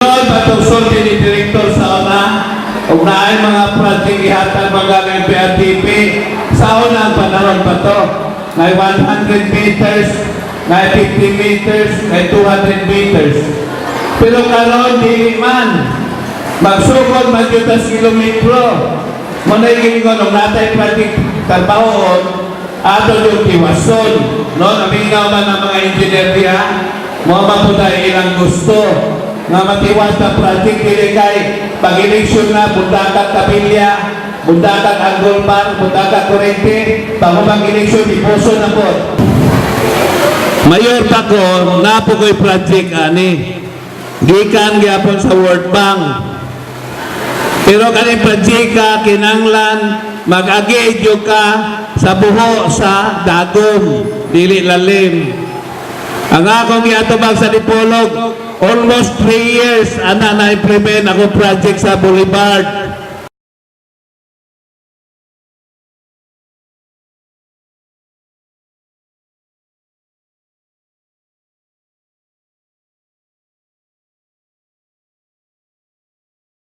Tinuod ba itong sulti ni Direktor sa una? Ug naay mga project ihatag mga ng PRTP sa una, ang panahon pa to. May 100 meters, may 50 meters, may 200 meters. Pero karon dili man. Magsugod man gyud tas kilometro. Mao na giingon og natay project trabahoon, ato yung tiwason. No, namingaw man ang mga engineer diha. Mao man po tayo ilang gusto nga matiwas na project, dili kay pag eleksyon na bundakag kabilya, bundakag angle bar, bundakag kurente, pag mag eleksyon ipuso na po. Mayor pa ko, napo ko'y project ani. Gikan gyapon sa World Bank. Pero kaning project kinanglan mag-agi ka sa buho sa dagom, dili lalim. Ang akong giatubang sa Dipolog, almost 3 years ana na implement akong project sa Boulevard.